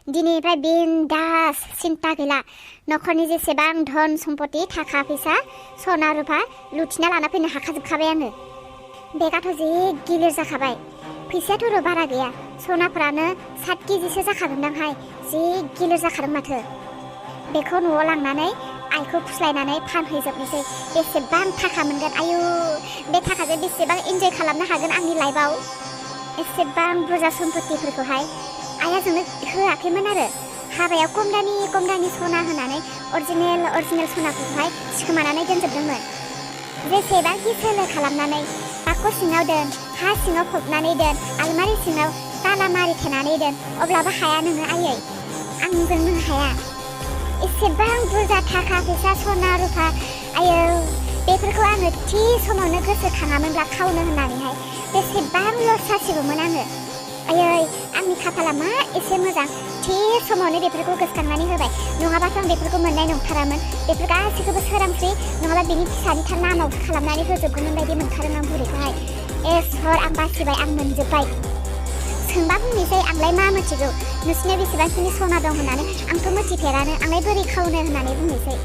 दिनैनिफ्राय बिन्दास सिन्ता गैला न'खरनि जेसेबां धन सम्पति थाखा फैसा सना रुफा लुथिना लाना फैनो हाखाजोबखाबाय आङो बेगाथ' जि गिलिर जाखाबाय फैसायाथ' बारा गैया सनाफोरानो 7 केजिसो जाखागोनदांहाय जि गिलिर जाखादों माथो बेखौ न'आव लांनानै आइखौ फुस्लायनानै फानहैजोबनोसै बेसेबां थाखा मोनगोन आयु बे थाखाजों बेसेबां इन्जय खालामनो हागोन आंनि लाइफआव एसेबां बुरजा सम्पतिफोरखौहाय आइया जोंनो होआखैमोन आरो हाबायाव खम दामि सना होनानै अरिजिनेल सनाफोरखौहाय सिखोमानानै दोनजोबदोंमोन जेसेबांखि सोलो खालामनानै बाखर सिङाव दोन हा सिङाव फबनानै दोन आलमारि सिङाव ताला मारि थेनानै दोन अब्लाबो हाया नोङो आयै आंजों नों हाया एसेबां बुरजा थाखा फैसा सना रुफा आयो बेफोरखौ आङो थि समावनो गोसोखाङामोनब्ला खावनो होननानैहाय बेसेबां लस जासिगौमोन आङो आयै आंनि खाफाला मा एसे मोजां थि समावनो बेफोरखौ गोसोखांनानै होबाय नङाबाथ' आं बेफोरखौ मोननाय नंथारामोन बेफोर गासैखौबो सोरांस्रि नङाबा बेनि फिसानि थार नामावसो खालामनानै होजोबगौमोन बायदि मोनखादों आं बुरैखौहाय सर आं बासिबाय आं मोनजोब्बाय सोंबा बुंनोसै आंलाय मा मिथिगौ नोंसिनो बेसेबांखिनि सना दं होननानै आंथ' मिथिफेरानो आंलाय बोरै खावनो होननानै बुंनोसै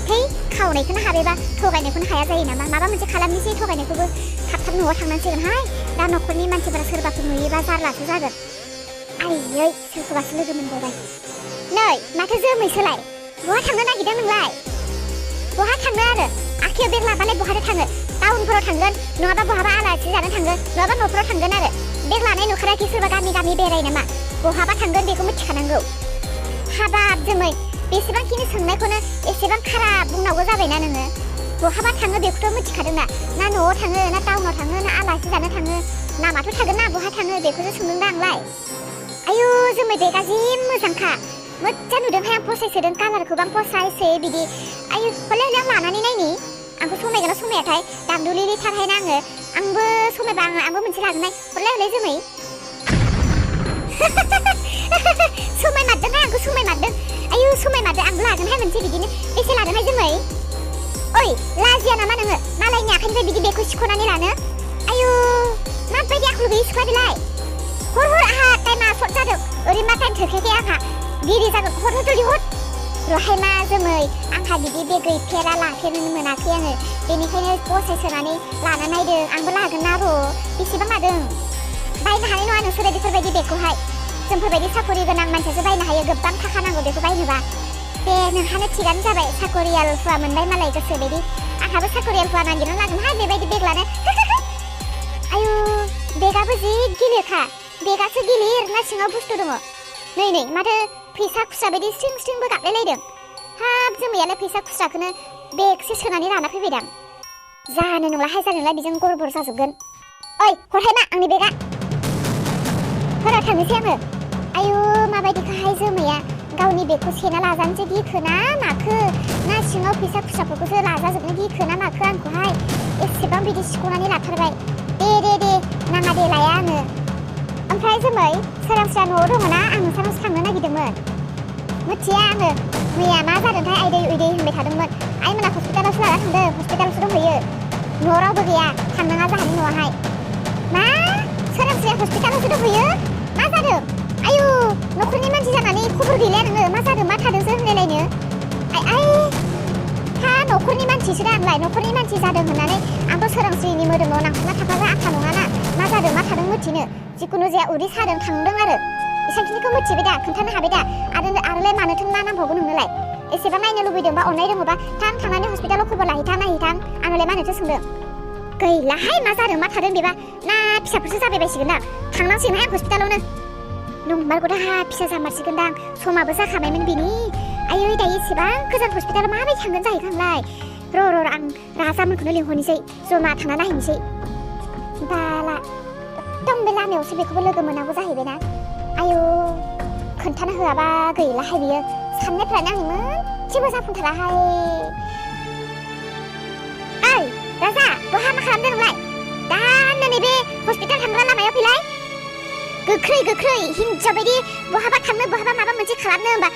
है खावनायखौनो हाबायबा थगायनायखौनो हाया जायो नामा माबा मोनसे खालामनोसै थगायनायखौबो थाब न'आव थांनांसिगोनहाय दा न'खरनि मानसिफोरा सोरबाफोर नुयोबा जारलासो जागोन आयै सोरखौबासो लोगो मोनबावबाय नै माथो जोमैसोलाय बहा थांनो नागिरदों नोंलाय बहा थांनो आरो आखायाव बेग लाबालाय बहाथो थाङो टाउनफोराव थांगोन नङाबा बहाबा आलासि जानो थांगोन नङाबा न'फोराव थांगोन आरो बेग लानाय नुखाराखै सोरबा गामि बेराय नामा बहाबा थांगोन बेखौ मिथिखानांगौ हाबाब जोमै बेसेबांखिनि सोंनायखौनो एसेबां खाराब बुंनांगौ जाबायना नोङो बहाबा थाङो बेखौथ' मिथिखादों ना न'आव थाङो ना टाउनाव थाङो ना आलासि जानो थाङो नामाथ' थागोन ना बहा थाङो बेखौसो सोंदों दा आंलाय आयु जोमै बेगा जि मोजांखा मोजां नुदोंहाय आं फसायसोदों कालारखौबो आं फसायसै बिदि आयु हले आं लानानै नायनि आंखौ समायगोन ना समायाथाय दामदुलिलिथारहायना आंबो समायबा आंबो मोनसे लागोनहाय हरलाय जोमै समायमारदोंहाय आंखौ समायमारदों आयु समायमारदों आंबो लागोनहाय मोनसे बिदिनो बेसे लागोनहाय जोमै ओइ लाजिया नामा नोङो मालायनि आखाइनिफ्राय बिदि बेगखौ सिख'नानै लानो आयु माबायदि आखल गैयि सिख्ला बेलाय हर आहा टाइमा सर्ट जादों ओरैनो मा टाइम थोखायाखै आंहा देरि जागोन हर जल्दि हर रहाय मा जोमै आंहा बिदि बेग गैफेरा लाफेरनो मोनाखै आङो बेनिखायनो फसायसोनानै लाना नायदों आंबो लागोन ना र' बेसेबां लादों बायनो हानाय नङा नोंसोरो बेफोरबायदि बेगखौहाय जोंफोरबायदि साखरि गोनां मानसियासो बायनो हायो गोबां थाखा नांगौ बेखौ बायनोबा दे नोंहानो थिगानो जाबाय साखरियाल हुवा मोनबाय मालाय गोसो बायदि आंहाबो साखरियाल हुवा नागिरना लागोनहाय बेबायदि बेग लानो आयु बेगाबो जि गिलिरखा बेगासो गिलिर ना सिङाव बुस्थु दङ नै माथो फैसा खुस्रा बायदि स्रिं गाबलायलायदों हाब जोमैयालाय फैसा खुस्राखौनो बेगसे सोनानै लाना फैबायदां जानो नंलाहाय जानोलाय बेजों गरबर जाजोबगोन ओइ हरहाय मा आंनि बेगा हरा थांनोसै आङो आयु माबायदिखाहाय जोमैया गावनि बेगखौ सेना लाजानोसो गिखो ना माखो ना सिङाव फैसा खुस्राफोरखौसो लाजाजोबनो गिखो ना माखो आंखौहाय एसेबां बिदि सिख'नानै लाथारबाय दे नाङा दे लाया आङो ओमफ्राय जोमै सोरांस्रिया न'आव दङ ना आं नोंसानावसो थांनो नागिरदोंमोन मिथिया आङो मैया मा जादोंथाय आइदै उइदै होनबाय थादोंमोन आइमोना हस्पिटालावसो लाना थांदों हस्पिटालावसो दंहैयो न'आव रावबो गैया थांनाङा जाहानि न'आवहाय मा सोरांस्रिया हस्पिटालावसो दंहैयो मा जादों आयु न'खरनि मानसि जानानै खबर गैलाया नोङो मा जादों मा थादोंसो होनलायलायनो आइ हा न'खरनि मानसिसो दा आंलाय न'खरनि मानसि जादों होननानै आंथ' सोरांस्रिनि मोदोमाव नांथाबना थाफाग्रा आखा नङाना मा जादों मा थादों मिथिनो जिखुनु जाया उदै सादों थांदों आरो एसांखिनिखौ मिथिबाय दा खोन्थानो हाबाय दा आरोलाय मानोथो मा नांबावगौ नोंनोलाय एसेबां नायनो लुबैदोंबा अननाय दङबा थांनानै हस्पिटालाव खबर नायहैथां आंलाय मानोथो सोंदों गैलाहाय मा जादों मा थादों बेबा ना फिसाफोरसो जाबाय बायसिगोन दा थांनांसिगोनहाय आं हस्पिटालावनो नंमारगौ हा फिसा जामारसिगोनदां समाबो जाखाबायमोन बिनि आयै दायो एसेबां गोजान हस्पिटालाव माबायदि थांगोन जाहैखांलाय र' आं राजामोनखौनो लिंहरनोसै जमा थांना नायहैनोसै बाला एकदम बे लामायावसो बेखौबो लोगो मोनांगौ जाहैबायना आयु खोन्थाना होआबा गैलाहाय बियो साननायफ्रानो आंनि मोनसेबो जाफुंथाराहाय ओइ राजा बहा मा खालामदों नोंलाय दानो नैबे हस्पिटाल थांग्रा लामायाव फैलाय गोख्रै हिनजाव बायदि बहाबा थांनो बहाबा माबा मोनसे खालामनो होनबा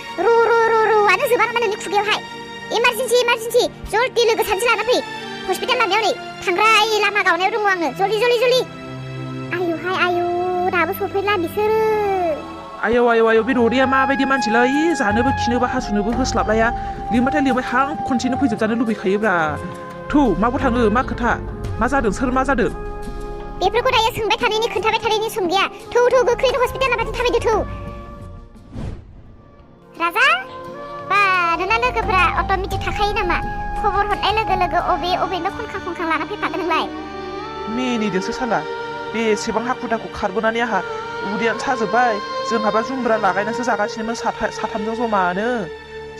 रुआनो जोबा नामा नोंनि खुगायावहाय इमारजेन्सि जल्दि लोगो सानसे लाना फै हस्पिटाल लामायाव नै थांग्रा लामा गावनायाव दङ आङो जल्दि आयु दाबो सफैला बिसोरो आयौ आयौ आयौ बे ररिया माबायदि मानसिलै जानोबो खिनोबो हासुनोबो होस्लाबलाया लिंबाथाय लिंबाय हां खनसेनो फैजोबजानो लुबैखायोब्रा थौ माबो थाङो मा खोथा मा जादों सोर मा जादों बेफोरखौ दायो सोंबाय थानायनि खोन्थाबाय थानायनि सम गैया थौ थौ गोख्रैनो हस्पिटाल लाबोनो थाबायदो थौ राजा बा नोंना लोगोफोरा अट'मेटिक थाखायो नामा खबर हरनाय लोगो लोगो अबेनो खनखां लाना फैफागोन नोंलाय मिनिदोंसो साला बेसेबां हाखु दाखु खारबोनानै आंहा उदैयानो साजोब्बाय जोंहाबा जुमब्रा लागायनासो जागासिनोमोन साथामजों जमानो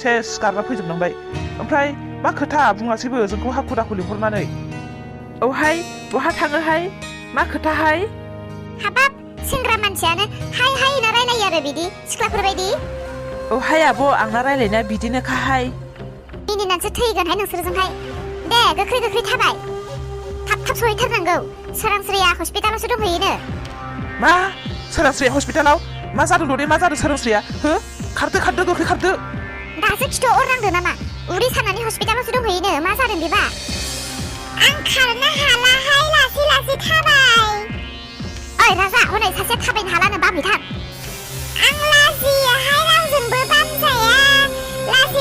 सेस गारना फैजोबनांबाय ओमफ्राय मा खोथा बुङासैबो जोंखौ हाखु दाखु लिंहरनानै औहाय बहा थाङोहाय मा खोथाहाय हाबाब सेंग्रा मानसियानो हाय हाय होनना रायलायो आरो बिदि सिख्लाफोरबायदि औहाय आब' आंना रायलायनाया बिदिनोखाहाय मिनिनानैसो थैगोनहाय नोंसोरजोंहाय दे गोख्रै थाबाय थाब सहैथारनांगौ सोरांस्रिया हस्पिटालावसो दंहैयोनो मा सोरांस्रिया हस्पिटालाव मा जादों दरे मा जादों सोरांस्रिया हो खारदो गोख्रै खारदो दासो खिथु अर नांदो नामा उदै सानानै हस्पिटालावसो दंहैयोनो मा जादों बेबा आं खारनो हालाहाय लासै थाबाय ओइ राजा हनै सासे थाबायनो हालानो बामैथार आं लाजियाहाय रावजोंबो बामजाया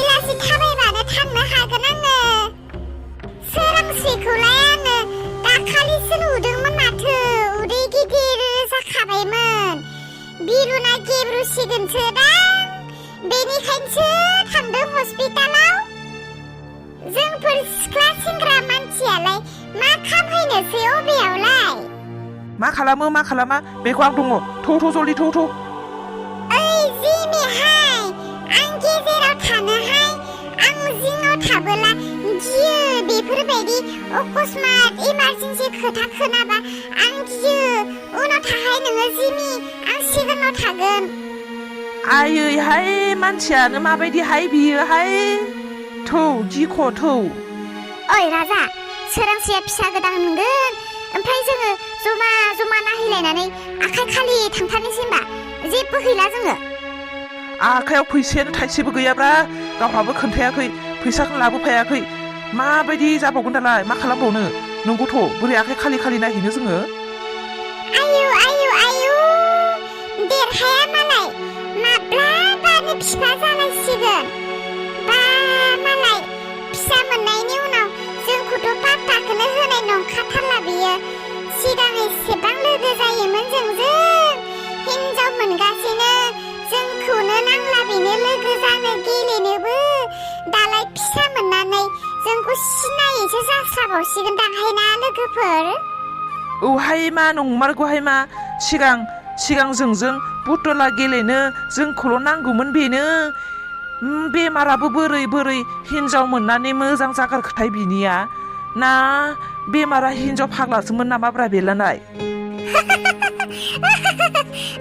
लासै थाबायबानो थांनो हागोन आङो सोरांस्रिखौलाय आङो दाखालिसो नुदोंमोन माथो उदै गिदिर जाखाबायमोन बिरुना गेब्रुसिगोनसो दां बेनिखायनोसो थांदों हस्पिटालाव जोंफोर सिख्ला सेंग्रा मानसियालाय मा खामहैनोसै अबेयावलाय मा खालामा बेखौ आं दङ थौ जल्दि थौ ओइ जिमिहाय आं गेजेराव थानोहाय आं जिङाव थाबोला गियो बेफोरबायदि अकस्मात इमारजेन्सि खोथा खोनाबा आं गियो उनाव थाहाय नोङो जिमि आं सिगाङाव थागोन आयैहाय मानसियानो माबायदिहाय बियोहाय थौ गिख' थौ ओइ राजा सोरांस्रिया फिसा गोदान मोनगोन ओमफ्राय जोङो जमा नाहैलायनानै आखाइ खालि थांथारनोसै होनबा जेबो गैला जोङो आखायाव फैसायानो थाइसेबो गैयाब्रा गावहाबो खोन्थायाखै फैसाखौनो लाबोफायाखै माबायदि जाबावगोन दालाय मा खालामबावनो नंगौथ' बोरै आखाइ खालि नायहैनो जोङो आयु देरहाया मालाय माब्लाबानो फिसा जालायसिगोन बा मालाय फिसा मोननायनि उनाव जोंखौथ' पात्ताखौनो होनाय नंखाथारला बियो सिगां एसेबां लोगो जायोमोन जोंजों हिनजाव मोनगासिनो जोंखौनो नांला बेनो लोगो जानो गेलेनोबो दालाय फिसा मोननानै जोंखौ सिनायैसो जास्राबावसिगोन दाहाय ना लोगोफोर औहाय मा नंमारगौहाय मा सिगां जोंजों पुतला गेलेनो जोंखौल' नांगौमोन बेनो बेमाराबो बोरै हिनजाव मोननानै मोजां जागारखोथाय बिनिया ना बेमारा हिनजाव फाग्लासोमोन नामाब्रा बेलानाय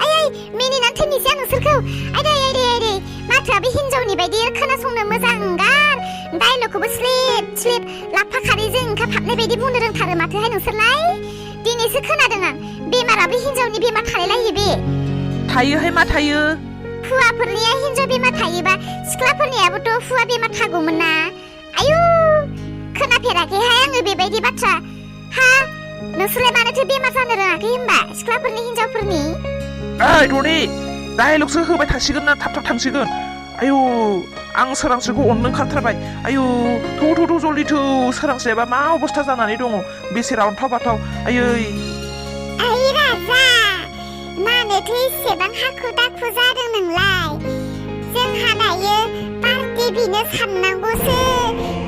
आयै मिनिनानै थैनोसै आं नोंसोरखौ आयदै माथोआबो हिनजावनि बायदि खोनासंनो मोजां गार डायलगखौबो स्लिप लाफा खारैजों ओंखाम हाबनाय बायदि बुंनो रोंथारो माथोहाय नोंसोरलाय दिनैसो खोनादों आं बेमाराबो हिनजावनि बेमार थालायलायो बे थायोहाय मा थायो हुवाफोरनिया हिनजाव बेमार थायोबा सिख्लाफोरनियाबोथ' हुवा बेमार थागौमोन ना आयु खोनाफेराखैहाय आङो बेबायदि बाथ्रा हा नोंसोरलाय मानोथो बेमार जानो रोङाखै होनबा सिख्लाफोरनि हिनजावफोरनि ओइ दनि डायलगसो होबाय थासिगोन ना थाब थांसिगोन आयु आं सोरांस्रिखौ अननो ओंखारथारबाय आयु थौ जल्दि थौ सोरांस्रियाबा मा अबस्था जानानै दङ बेसे रानथाव बाथाव आयै ओइ राजा मानोथो एसेबां हाखु दाखु जादों नोंलाय जोंहा दायो पार्टि बिनो साननांगौसो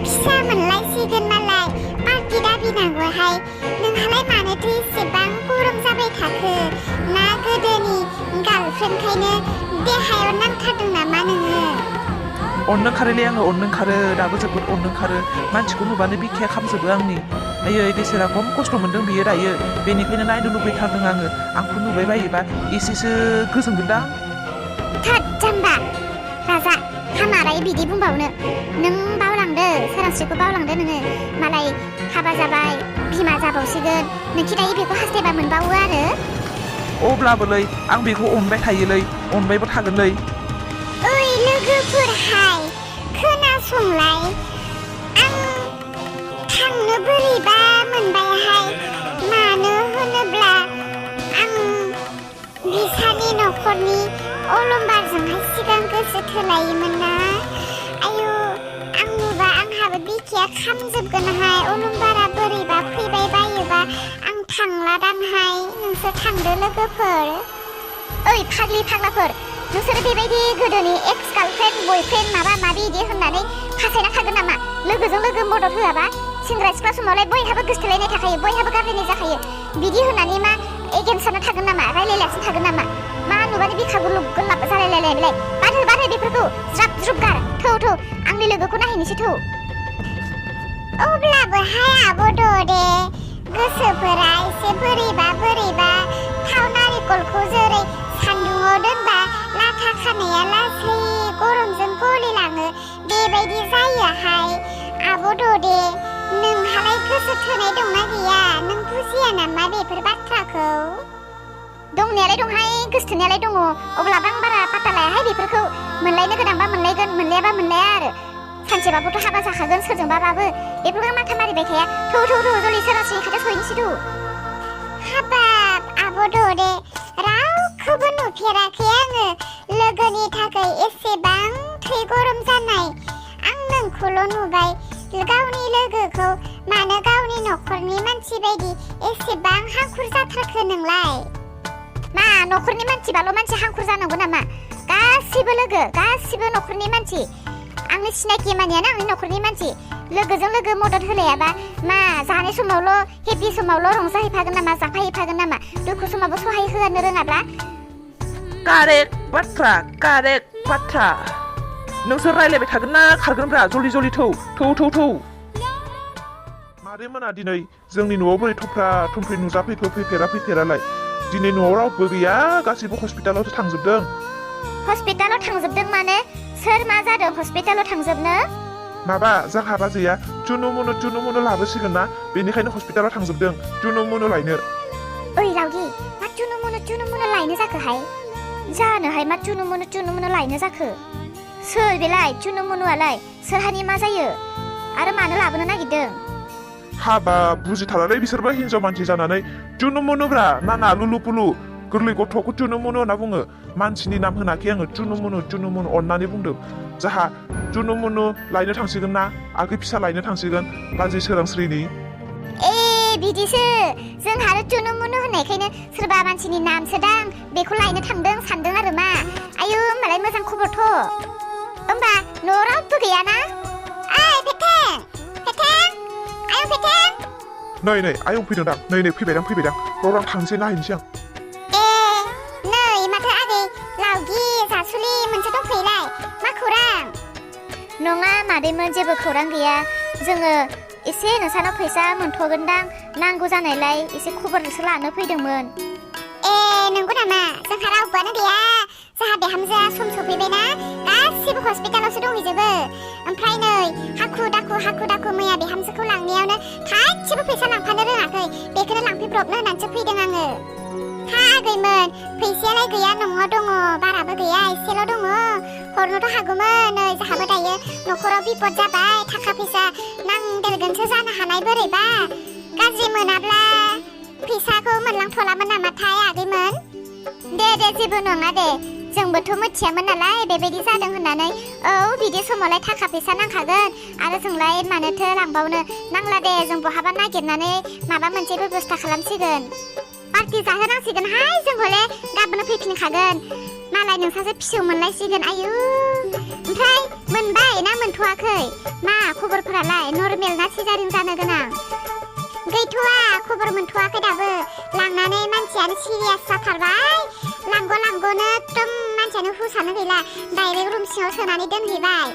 फिसा मोनलायसिगोन मालाय पार्टि दाबिनांगौहाय नोंहालाय मानोथो एसेबां गरम जाबाय थाखो ना गोदोनि गार्लफ्रेन्डखायनो देहायाव नांथारदों नामा नोङो अननो ओंखारोलै आङो अननो ओंखारो दाबो जोबोद अननो ओंखारो मानसिखौ नुबानो बिखाया खामजोबो आंनि आयै बेसेरा खम खस्थ' मोनदों बियो दायो बेनिखायनो नायनो लुबैथारदों आंखौ नुबाय बायोबा एसेसो गोजोनगोनदां थोद जाम्बा राजा हामाराय बिदि बुंबावनो नों बावलांदो सोरांस्रिखौ बावलांदो नोङो मालाय हाबा जाबाय बिमा जाबावसिगोन नोंखि दायो बेखौ हास्थायबा मोनबावो आरो अब्लाबोलै आं बेखौ अनबाय थायोलै अनबायबो थागोनलै ओइ लोगोफोरहाय खोनासंलाय आं थांनो बोरैबा मोनबायहाय मानो होनोब्ला आं बिसानि न'खरनि अलंबारजोंहाय सिगां गोसो थोलायोमोन ना आयु आं नुबा आंहाबो बिखाया खामजोबगोनहाय अलंबारा बोरैबा फैबाय बायोबा आं थांलादांहाय नोंसोर थांदो लोगोफोर ओइ फाग्लि फाग्लाफोर नोंसोर बेबायदि गोदोनि एक्स गार्लफ्रेन्ड बयफ्रेन्ड माबा माबि इदि होननानै फासायना थागोन नामा लोगोजों लोगो मदद होआबा सेंग्रा सिख्ला समावलाय बयहाबो गोसथोलायनाय थाखायो बयहाबो गारलायनाय जाखायो बिदि होननानै मा एगेन्सारना थागोन नामा रायलायलासिनो थागोन नामा मा नुबानो बिखा गुलुब गुलाब जालायलायलाय बारहो बेफोरखौ ज्राब ज्रुब गार थौ आंनि लोगोखौ नायहैनोसै थौ अब्लाबो हाय आब' दे गोसोफोरा एसे बोरैबा थाव नारिखलखौ जेरै सान्दुङाव दोनबा लाथा खानाया लासै गरमजों गलिलाङो बेबायदि जायोहाय आब' दे नोंहालाय गोसो थोनाय दंना गैया नों बुजिया नामा बेफोर बाथ्राखौ दंनायालाय दंहाय गोसथोनायालाय दङ अब्लाबो आं बारा पात्ता लायाहाय बेफोरखौ मोनलायनो गोनांबा मोनलायगोन मोनलायाबा मोनलाया आरो सानसेबाबोथ' हाबा जाखागोन सोरजोंबाबाबो बेफोरखौ माथा मारिबाय थाया थौ जलि सोरांसिनि खाथियाव सहैनोसै थौ हाबाब आब' दे रावखौबो नुफेराखै आङो लोगोनि थाखाय एसेबां थै गरम जानाय आं नोंखौल' नुबाय गावनि लोगोखौ मानो गावनि न'खरनि मानसि बायदि एसेबां हांखुर जाथारखो नोंलाय मा न'खरनि मानसिबाल' मानसि हांखुर जानांगौ नामा गासिबो लोगो गासिबो न'खरनि मानसि आंनि सिनायथि मानियानो आंनि न'खरनि मानसि लोगोजों लोगो मदद होलायाबा मा जानाय समावल' हेपि समावल' रंजाहैफागोन नामा जाफाहैफागोन नामा दुखु समावबो सहाय होनो रोङाब्ला कारेक्ट बाथ्रा नोंसोर रायलायबाय थागोन ना खारगोनब्रा जलि थौ मादै मोना दिनै जोंनि न'आव बोरै थफ्रा थुमफ्रि नुजाफैखो फैफेरालाय दिनै न'आव रावबो गैया गासैबो हस्पिटालावसो थांजोबदों हस्पिटालाव थांजोबदों माने सोर मा जादों हस्पिटालाव थांजोबनो माबा जोंहा बाजैया जुनु मुनु लाबोसिगोन ना बेनिखायनो हस्पिटालाव थांजोबदों जुनु मुनु लायनो ओइ लावगि मा जुनु मुनु लायनो जाखोहाय जानोहाय मा जुनु मुनु लायनो जाखो सोर बेलाय जुनु मुनुआलाय सोरहानि मा जायो आरो मानो लाबोनो नागिरदों हाबा बुजिथारालै बिसोरबो हिनजाव मानसि जानानै जुनु मुनुब्रा नाना लुलु पुलु गोरलै गथ'खौ जुनु मुनु होनना बुङो मानसिनि नाम होनाखै आङो जुनु मुनु अननानै बुंदों जाहा जुनु मुनु लायनो थांसिगोन ना आगै फिसा लायनो थांसिगोन बाजै सोरांस्रिनि ए बिदिसो जोंहा आरो जुनु मुनु होननायखायनो सोरबा मानसिनि नामसो दां बेखौ लायनो थांदों सानदों आरो मा आयु होमबालाय मोजां खबरथ' होमबा न'आव रावबो गैयाना ओइ फेथें आयं फेथें नै आयं फैदोंदां नै फैबायदां र'रां थांसै नायहैनोसै आं नै माथो आगै लावगि जासुलि मोनसे दंफैलाय मा खौरां नङा मादैमोन जेबो खौरां गैया जोङो एसे नोंसानाव फैसा मोनथ'गोनदां नांगौ जानायलाय एसे खबरसो लानो फैदोंमोन ए नंगौ नामा जोंहा रावबोआनो गैया जोंहा बिहामजोआ सम सफैबायना गासिबो हस्पिटालावसो दंहैजोबो ओमफ्राय नै हाखु दाखु मैया बिहामजोखौ लांनायावनो थाइसेबो फैसा लांफानो रोङाखै बेखौनो लांफैब्रबनो होननानैसो फैदों आङो हा आगैमोन फैसायालाय गैया न'आव दङ बाराबो गैया एसेल' दङ हरनोथ' हागौमोन नै जोंहाबो दायो न'खराव बिपद जाबाय थाखा फैसा नांदेरगोनसो जानो हानाय बोरैबा गाज्रि मोनाब्ला फैसाखौ मोनलांथ'लामोन नामाथाय आगैमोन दे जेबो नङा दे जोंबोथ' मिथियामोन नालाय बेबायदि जादों होननानै औ बिदि समावलाय थाखा फैसा नांखागोन आरो जोंलाय मानोथो लांबावनो नांला दे जों बहाबा नागिरनानै माबा मोनसे बेबस्था खालामसिगोन पार्टि जाहोनांसिगोनहाय जों हले गाबोन फैफिनखागोन मालाय नोंसासो फिसौ मोनलायसिगोन आयु ओमफ्राय मोनबाय ना मोनथ'वाखै मा खबरफोरालाय नर्मेल ना सिजारिन जानो गोनां गैथ'वा खबर मोनथ'वाखै दाबो लांनानै मानसियानो सिरियास जाथारबाय लांग'नो एकदम मानसियानो हुसानो गैला डाइरेक्ट रुम सिङाव सोनानै दोनहैबाय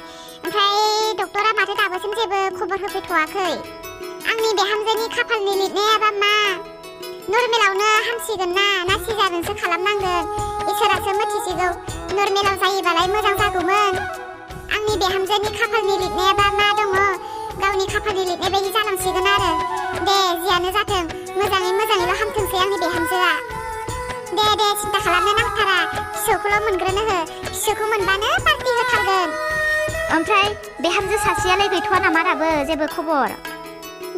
ओमफ्राय डक्टरा माथो दाबोसिम जेबो खबर होफैथ'वाखै आंनि बिहामजोनि खाफालनि लिरनायाबा मा नर्मेलावनो हामसिगोन ना सिजारिनसो खालामनांगोन इसोरासो मिथिसिगौ नर्मेलाव जायोबालाय मोजां जागौमोन आंनि बिहामजोनि खाफालनि लिरनायाबा मा दङ गावनि खाफालनि लिरनाय बायदि जालांसिगोन आरो दे जियानो जाथों मोजाङैल' हामथोंसै आंनि बिहामजोआ दे सिन्था खालामनो नांथारा फिसौखौल' मोनग्रोनो हो फिसौखौ मोनबानो पार्टि होथारगोन ओमफ्राय बिहामजो सासेयालाय गैथ'वा नामा दाबो जेबो खबर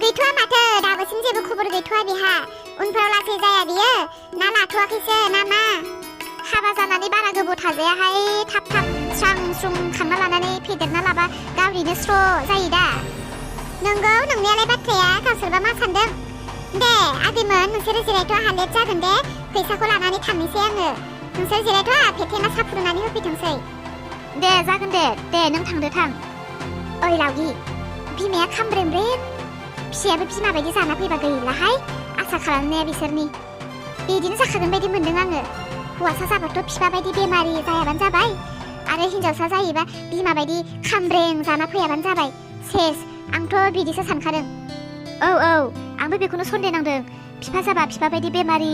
गैथ'वा माथो दाबोसिम जेबो खबर गैथ'वा बिहा उनफ्राव लासै जाया बियो ना लाथ'वाखैसो ना मा हाबा जानानै बारा गोबाव थाजायाहाय थाब स्रां स्रुं खांना लानानै फेदेरना लाबा गावनिनो स्र' जायो दा नंगौ नंनायालाय बाथ्राया गावसोरबा मा सानदों दे आदैमोन नोंसोरो जिरायथ' आंहा लेट जागोन दे फैसाखौ लानानै थांनोसै आङो नोंसोर जिरायथ' पेटेना साहा फुदुंनानै होफैथोंसै दे जागोन दे नों थांदो थां ओइ लावगि बिमाया खामब्रेमब्रेम फिसायाबो बिमा बायदि जाना फैबा गैलाहाय आसा खालामनाया बिसोरनि बिदिनो जाखागोन बायदि मोनदों आङो हौवासा जाबाथ' बिफा बायदि बेमारि जायाबानो जाबाय आरो हिन्जावसा जायोबा बिमा बायदि खामब्रें जाना फैयाबानो जाबाय सेस आंथ' बिदिसो सानखादों औ आंबो बेखौनो सन्देह नांदों बिफा जाबा बिफा बायदि बेमारि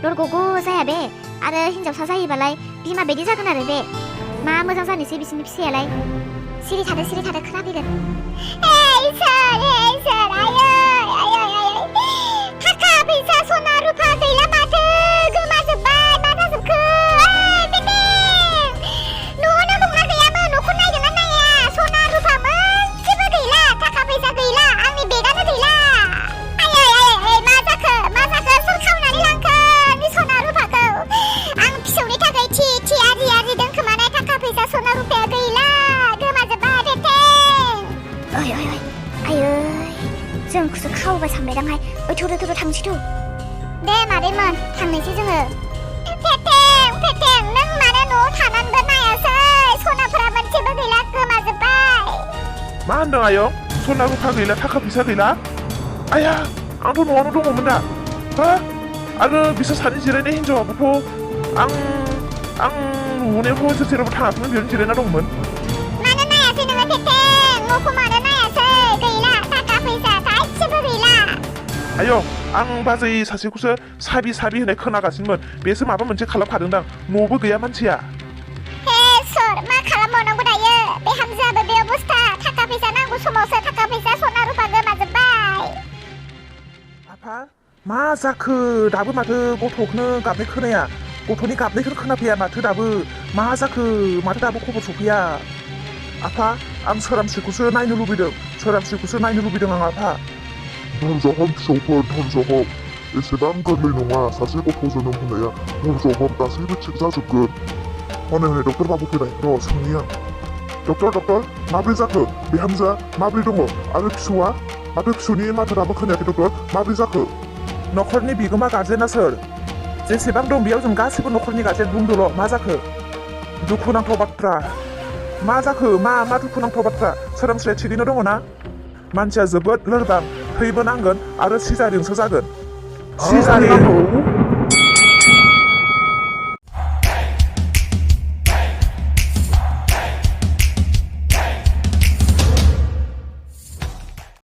लरग'ग' जाया बे आरो हिन्जावसा जायोबालाय बिमा बायदि जागोन आरो बे मा मोजां जानोसै बिसोरनि फिसायालाय सिरि थादो खोनाफैगोन इसोर आयै थाखा फैसा सना रुफा गैला माथो गोमाजोब्बाय मा जाजोबखो न'आवनो दंना गैयामोन न'खौ नायदोंना नाया सना रुफा मोनसेबो गैला थाखा फैसा गैला आंनि बेगानो गैला आयै मा जाखो सोर खावनानै लांखो नि सना रुफाखौ आं फिसौनि थाखाय थि आरि दोनखोमानाय थाखा फैसा सना रुफाया गैला गोमाजोब्बाय आयै जोंखौसो खावबाय सानबायदांहाय थौदो थांसैथ' दे मादैमोन थांनोसै जोङो फेथें नों मानो न'आव थानानैबो नायासै सनाफोरा मोनसेबो गैला गोमाजोब्बाय मा होनदों आयं सना रुफा गैला थाखा फैसा गैला आया आंथ' न'आवनो दङमोन दा हो आरो बिसोर सानै जिरायनाय हिन्जावाबोथ' आं नुनायावथ' जेरावबो थाङाखैमोन बेयावनो जिरायना दंमोन मानो नायासै नोङो फेथें न'खौ मानो नायासै गैला थाखा फैसा थाइसेबो गैला आयं आं बाजै सासेखौसो साबि होनाय खोनागासिनोमोन बेसो माबा मोनसे खालामखादोंदां न'बो गैया मानसिया हे सोर मा खालामबावनांगौ दायो बे हामजाबो बे अबस्था थाखा फैसा नांगौ समावसो थाखा फैसा सना रुफा गोमाजोब्बाय आफा मा जाखो दाबो माथो गथ'खौनो गाबनाय खोनाया गथ'नि गाबनायखौनो खोनाफैया माथो दाबो मा जाखो माथो दाबो खबर सफैया आफा आं सोरांस्रिखौसो नायनो लुबैदों आं आफा धनजहम फिसौफोर धनजहम एसेबां गोरलै नङा सासे गथ' जोनोम होनाया धनजहम गासैबो थिग जाजोबगोन हनै डक्टर बाबु फैबाय र' सोंनि आं डक्टर माब्रै जाखो बिहामजोआ माब्रै दङ आरो फिसौआ माथो फिसौनि माथो दाबो खोनायाखै डक्टर माब्रै जाखो न'खरनि बिगोमा गारजेना सोर जेसेबां दं बेयाव जों गासैबो न'खरनि गारजेन बुंदोल' मा जाखो दुखुनांथाव बाथ्रा मा जाखो मा दुखुनांथाव बाथ्रा सोरांस्रिया थिगैनो दङ ना मानसिया जोबोद लोरबां थैबो नांगोन आरो सिजारिंसो जागोन सिजारिं